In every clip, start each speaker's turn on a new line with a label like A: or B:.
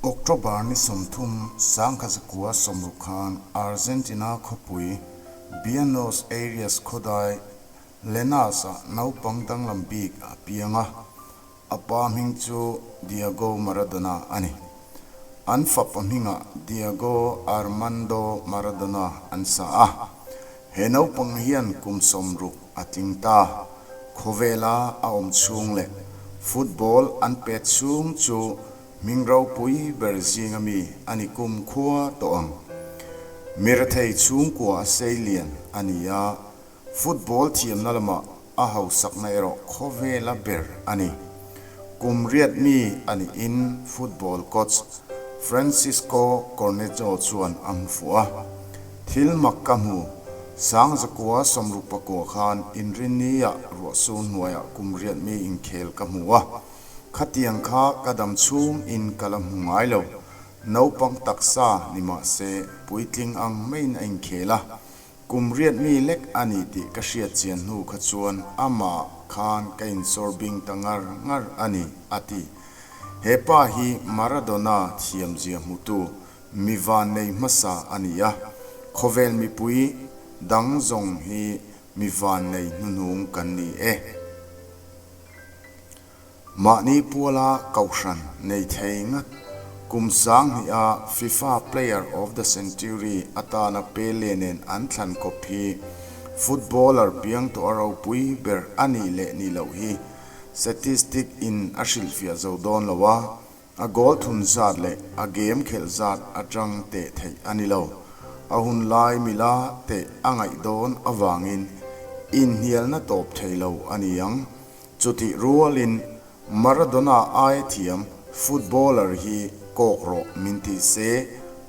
A: October ni 30, 1960 khan Argentina khawpui Buenos Aires khawdai Lenas-ah naupang danglam bik a piang a, a pa hming chu Diego Maradona a ni. An fapa hmingah Diego Armando Maradona an sa a. He naupang hian kum 60 a tling ta. Khawvela a awm chhung leh football an pet chhung chu hming ropui ber zinga mi a ni kum khua tawh ang. Mi rethei chhungkua a sei lian a ni a, football thiamna lamah a hausakna erawh khawvela ber a ni. Kum riat mi a niin football coach Francisco Cornejo chuan a hmu fuh a. Thil mak ka hmu, 1969 khan Inrinni-ah ruahsur hnuaiah kum riat mi inkhel ka hmu a. Khatiang kha ka dam chhung in ka la hmu ngai lo. Naupang taksa ni mah se puitling ang maiin a inkhel a. Kum riat mi lek a ni tih ka hriat chian hnu kha chuan amah khan ka insawr bing ta ngar ngar a ni, a ti. He pa hi Maradona thiamzia hmutu mi vannei hmasa a ni a, khawvel mipui dang zawng hi mi vannei hnuhnung kan ni e. Mahni puala kohhran nei thei ngat kum 2000-a FIFA Player of the Century atana Pele nen an thlan kawp hi footballer piang tawh a ropui ber a nih leh nih loh hi statistic in a hrilhfiah zo dawn lo a, a goal thun zat leh a game khelh zat atang teh theih a ni lo. A hun lai mila teh a ngaih dawn avangin inhnialna tawp thei lo a ni ang. Chutih rualin Maradona aia thiam footballer hi kawk rawh min ti se,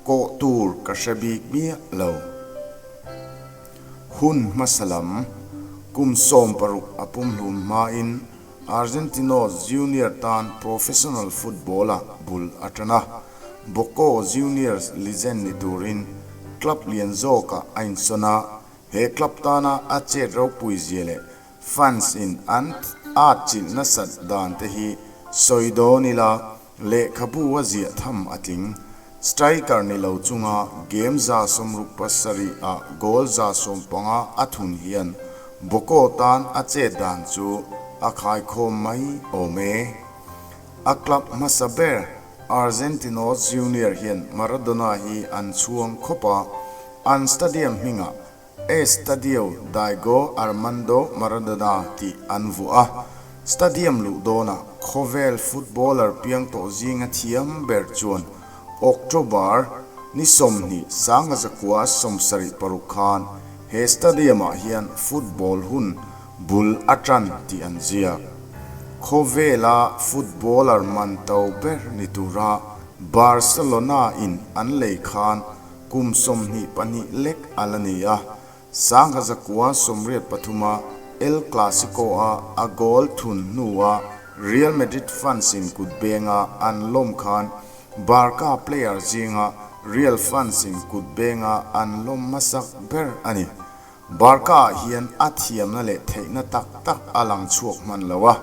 A: kawh tur ka hre bik miah lo. Hun hmasa lam, kum 16 a pumhlum hmain Argentinos Junior tan professional football-a bul a tan a, Boca Juniors legend ni turin club lian zawkah a insawn a, he club tana a chet ropui zia leh Fans in an at chilh nasat dan te hi sawi dawn ila, lehkhabu a ziah tham a tling. Striker ni lo chunga game 67 ah goal 115 a thun hian Boca tan a chet dan chu a khaikhawm mai awm e. A club hmasa ber Argentinos Junior hian Maradona hi an chhuang khawp a, an stadium hmingah Estadio Diego Armando Maradona tih an vuah a, stadium luh dawnah khawvel footballer piang tawh zinga thiam ber chuan October ni 20 1976 khan he stadium-ah hian football hun bul a tan tih an ziak. Khawvela footballer man to ber ni tura Barcelona-in an lei khan Kum 22 lek a la ni a, 1983-a El Clasico-a a goal thun hnua Real Madrid fans in kut benga an lawm khan Barca player zinga Real fans in kut benga an lawm hmasak ber a ni. Barca-ah hian a thiamna leh theihna tak tak a lang chhuak hman lo a,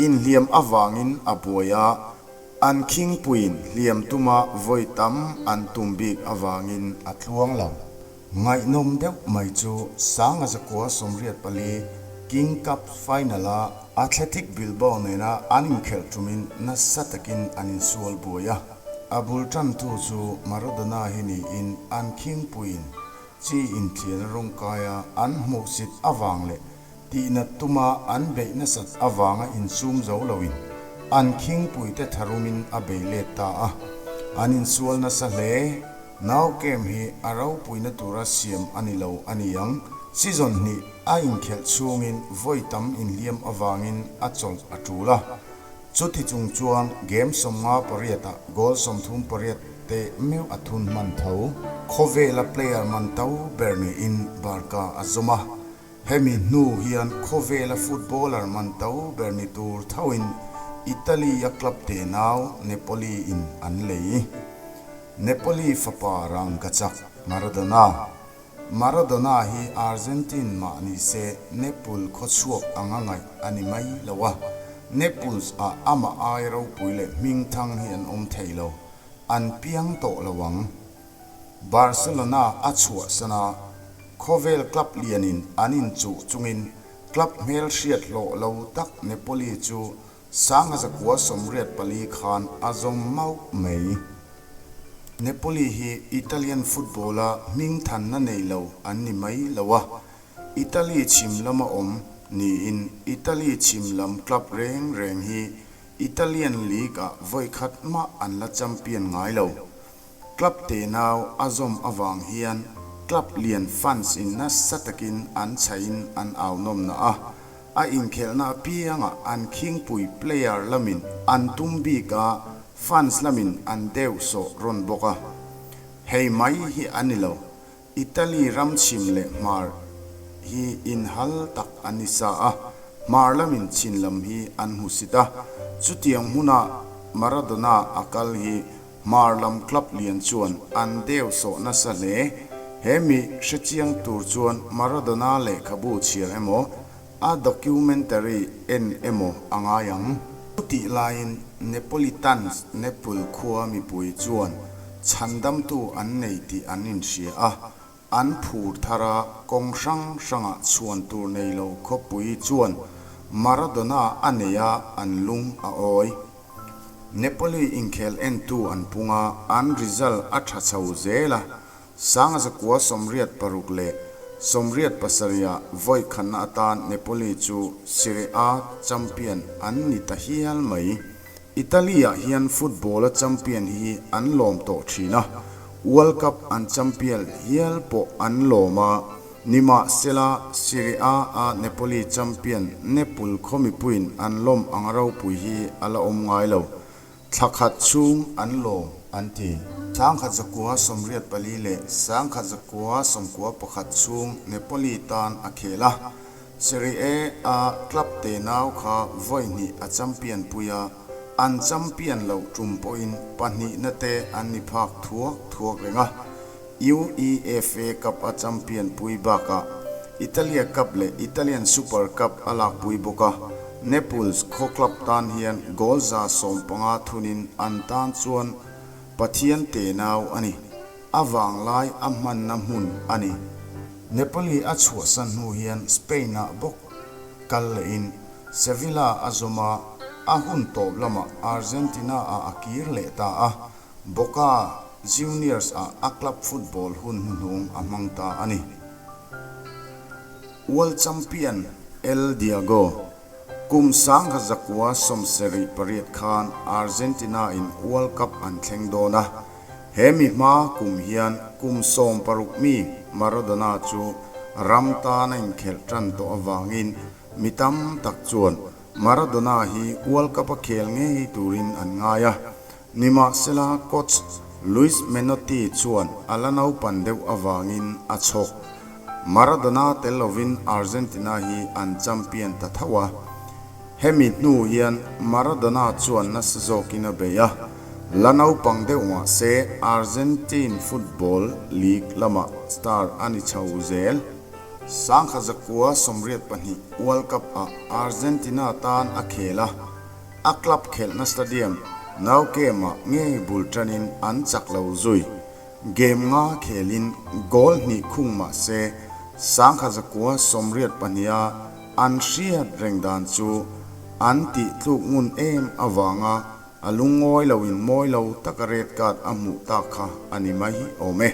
A: inhliam avangin a buai a, An khingpuiin hliam tuma vawi tam an tum bik avangin a tluang lo. Ngaihnawm deuh mai chu 1984 King Cup final-a Athletic Bilbao nena an inkhelh tumin nasa takin an insual buai a. A bul tantu chu Maradona hi niin an khingpuiin chi inthian rawng kaia an hmuhsit avang leh Tihnat tuma an beih nasat avanga insum zo loin an khingpuite tharumin a bei let ta a, an insual nasa hle. Nau camp hi a ropuina tura siam a ni lo a ni ang. Season hnih a inkhelh chhungin vawi tam inhliam avangin a chawlh a tul a. Chuti chung chuan game 58 ah goal 38 te meuh a thun hman tho. Khawvela player man to ber niin Barca a zawm a. Hemi hnu hian khawvela footballer man to ber ni tur thoin Italy-a club te nau Napoli in an lei. Napoli fapa rangkachak Maradona. Maradona hi Argentine mah ni se Naples khawchhuak anga ngaih a ni mai lo a, Naples ah amah ai ropui leh hming thang hi an awm thei lo. an piang tawh lo ang. Barcelona a chhuahsan a, khawvel club lianin an inchuh chungin club hmelhriat hlawh lo tak Napoli chu 1984 khan a zawm mauh mai. Napoli hi Italian football-a hmingthanna nei lo an ni mai lo a, Italy chhim lama awm niin Italy chhim lam club reng reng hi Italian League-ah vawi khat mah an la champion ngai lo. Club tenau a zawm avang hian club lian fans in nasa takin an chhain an au nawmna a, a inkhelhna apiangah an khingpui player lamin an tum bik a, fans lamin an deuh sawh rawn bawk a. Hei mai hi a ni lo, Italy ram chhim leh hmar hi inhal tak an ni sa a, hmar lamin chhin lam hi an hmu sit a, chutiang hmuna Maradona a kal hi hmar lam club lian chuan an deu sawh nasa hle. He mi hrechiang tur chuan Maradona lehkhabu chhiar emaw, A documentary en emaw a ngai ang. Chutih laiin Neapolitans, Nepul khua mipui chuan chhandamtu an nei tih an inhria a, an phur thar a, kawng hrang hrangah chhuan tur nei lo khawpui chuan Maradona a nei a, an lung a awi. Nepoli inkhel entu an pung a, an result a tha chho zel a, 1986 leh 87 ah vawi khatna atan Napoli chu Serie A champion an ni ta hial mai. Italy-ah hian football-a champion hi an lawm tawh thin a, World Cup an champion hial pawh an lawm a, nimahsela Serie A-a Napoli champion Nepul khaw mipuiin an lawm ang ropui hi a la awm ngai lo. Thla khat chhung an lawm an ti. 1984 leh 1991 chhung Napoli tan a khel a, Serie A a club tenau kha vawi hnih a champion pui a, an champion loh tum pawhin pahnihna te an ni phak thuak thuak reng a. UEFA Cup a champion pui bakah Italia Cup leh Italian Super Cup a lakpui bawk a, Naples khaw club tan hian goal 15 thunin an tan chuan Pathian tenau a ni. A vanglai a hmanna hmun a ni. Napoli a chhuahsan hnu hian Spain-ah bawk kal lehin Sevilla a zawm a, a hun tawp lamah Argentina-ah a kir leh ta a, Boca Juniors ah a club football hun hnuhnung a hmang ta a ni. World Champion El Diego, Kum 1978 khan Argentina in World Cup an thleng dawn a, he mi hma kum hian kum 16 mi Maradona chu ram tan a inkhelh tan tawh avangin mi tam tak chuan Maradona hi World Cup a khel ngei turin an ngai a, Nimahsela coach Luis Menotti chuan a la naupan deuh avangin a chhawk. Maradona tel lovin Argentina hi an champion ta tho a. Hemi hnu hian Maradona chuan nasa zawkin a bei a, la naupang deuh mahse Argentine Football League lamah star a ni chho zel. 1982 World Cup ah Argentina tan a khel a. A club khelhna stadium Nou Camp-ah ngei bul tanin an chak lo zui. Game nga khelin goal hnih khung mah se 1982-a an hriat reng dan chu an tih tluk ngun em avanga a lungawi loin mawi lo taka red card a hmuh tak kha a ni mai awm e.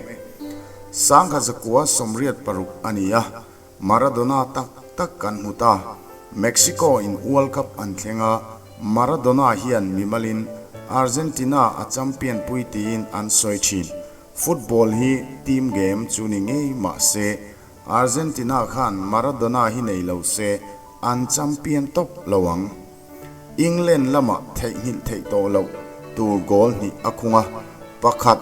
A: 1986 a ni a. Maradona tak tak kan hmu ta. Mexico in World Cup an thleng a, Maradona hian mimalin Argentina a champion pui tiin an sawi thin. Football hi team game chu ni ngei mah se, Argentina khan Maradona hi nei lo se an champion tawp lo ang. England lamah theihnghilh theih tawh loh tur goal hnih a khung a, pakhat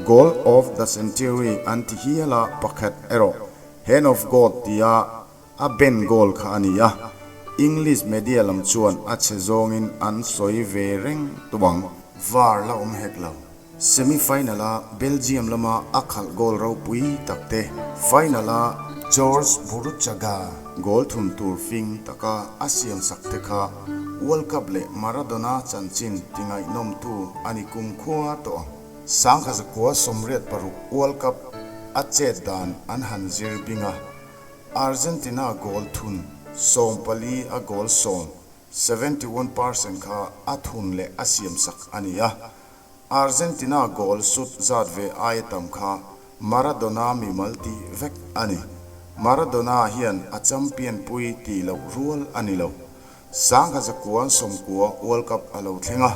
A: goal of the century an ti hial a, pakhat erawh Hand of God tia a ben goal kha a ni a, English media lam chuan a chhe zawngin an sawi ve reng tawh ang. Var la awm hek lo. Semi final a Belgium lama a khalh goal ropui tak te, final a George Burruchaga goal thun tur fing taka a siam sak te kha World Cup leh Maradona chanchin ti ngaihnawmtu a ni kumkhua tawh ang. 1986 World Cup a chet dan an han zir bing a, Argentina goal thun 14 a goal 10, 71%, kha a thun leh a siamsak a ni a. Argentina goal sut zat ve aia tam kha Maradona mimal tih vek a ni. Maradona hian a champion pui tih loh rual a ni lo. 1990 World Cup a lo thleng a,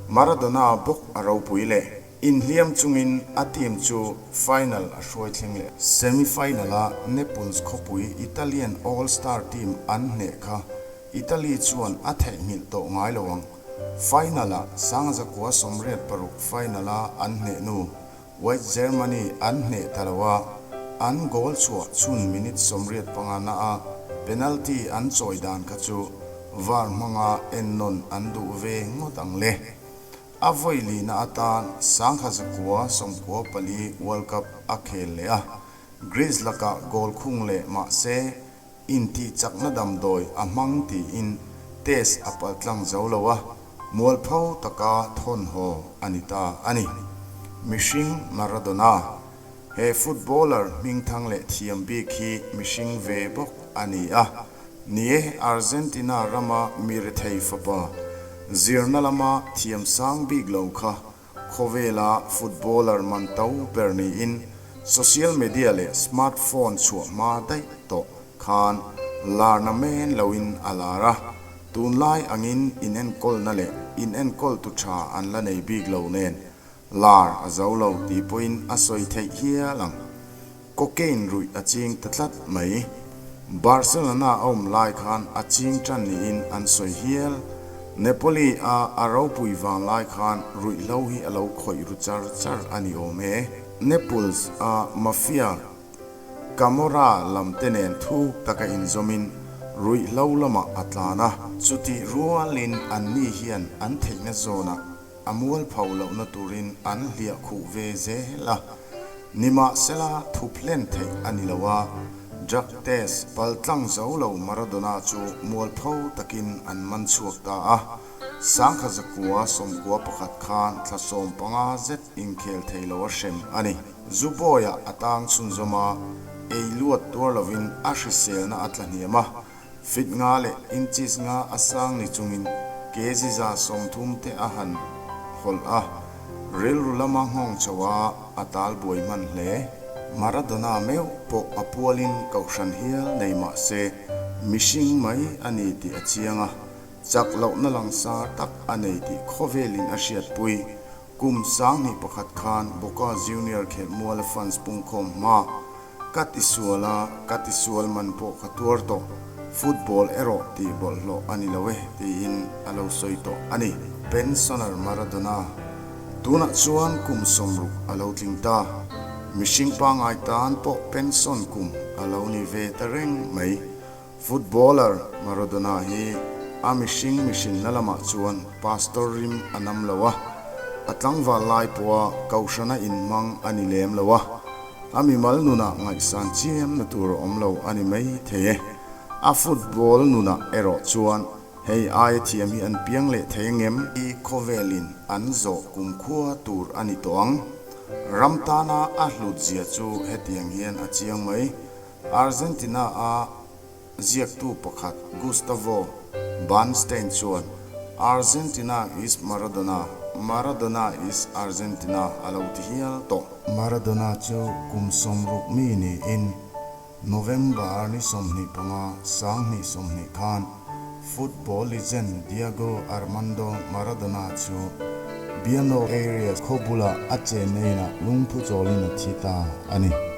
A: Maradona bawk a ropui leh. Inhliam chungin a team chu final a hruai thleng leh. Semi-final a Naples khawpui Italian All-Star team an hneh kha Italy chuan a theihnghilh tawh ngai lo ang. Final ah 1986 final a an hneh nu West Germany an hneh ta lo a, an goal chhuah chhun minute 85 na a penalty an chawi dan kha chu var hmanga ennawn an duh ve ngawt ang le. A vawi lihna atan 1994 World Cup a khel leh a, Greece lakah goal khung leh mah se Intih chakna damdawi a hmang tiin test a paltlang zo lo a, mualpho taka thawn haw a ni ta a ni. Mihring Maradona, He footballer hmingthang leh thiam bik hi mihring ve bawk a ni a. Ni e, Argentina rama mi rethei fapa, zirna lama thiam sang bik lo kha Khawvela footballer man to ber niin social media leh smartphone chhuah hma daih tawh khan larna men loin a lar a, tunlai angin inenkawlna leh inenkawltu tha an la nei bik lo nen lar a zo lo tih pawhin a sawi theih hial ang. Cocaine ruih a ching ta tlat mai. Barcelona a awm lai khan a ching tan niin an sawi hial. Napoli a a ropui vang lai khan ruihhlo hi a lo khawih ru char char a ni awm e. Naples a Mafia Camorra lam te nen thuk taka inzawmin ruihhlo lamah a tlan a. Chutih rualin anni hian an theihna zawnah A mualpho lohna turin an hliah khuh ve zel a, nimahsela thup hlen theih a ni lo a, drug test paltlang zo lo Maradona chu mualpho takin an man chhuak ta a, 1991 khan thla 15 zet inkhel thei lo a hrem a ni. Zubawiah a tang chhunzawm a, ei luat tuar lovin a hriselna a tlahniam a, Feet nga leh inches nga a sang ni chungin kg 30 te a han hawlh a, rilru lama nghawng chho a a tal buai hman hle. Maradona meuh pawh a pualin kohhran hial nei mah se mihring mai a ni tih a chiang a, chak lohna langsar tak a nei tih khawvelin a hriatpui. Kum 2001 khan Boca Junior khelhmuala fans pungkhawm hma Ka tisual a, ka tisual man pawh ka tuar tawh. Football erawh tih bawlhhlawh a ni lo e, tiin a lo sawi tawh a ni. Pensioner Maradona tunah chuan kum 60 a lo tling ta. Mihring pangngai tan pawh pension kum a lo ni ve ta reng mai. Footballer Maradona hi a mihring mihrinna lamah chuan pastor rim a nam lo a, a tlangval lai pawha kohhrana inhmang a ni lem lo a, a mimal nunah ngaihsan chiamna tur a awm lo a ni mai thei e. A football nunah erawh chuan hei aia thiam hi an piang leh thei angem? I khawvelin an zawh kumkhua tur a ni tawh ang. Ram tana a hlut zia chu hetiang hian a chiang mai. Argentina a ziaktu pakhat Gustavo Bernstein chuan Argentina is Maradona, Maradona is Argentina a lo ti hial tawh. Maradona chu kum 60 mi niin November ni 25, 2020 khan football legend Diego Armando Maradona chu Buenos Aires khaw bulah a chenna inah lungphu chawlin a thi ta a ni.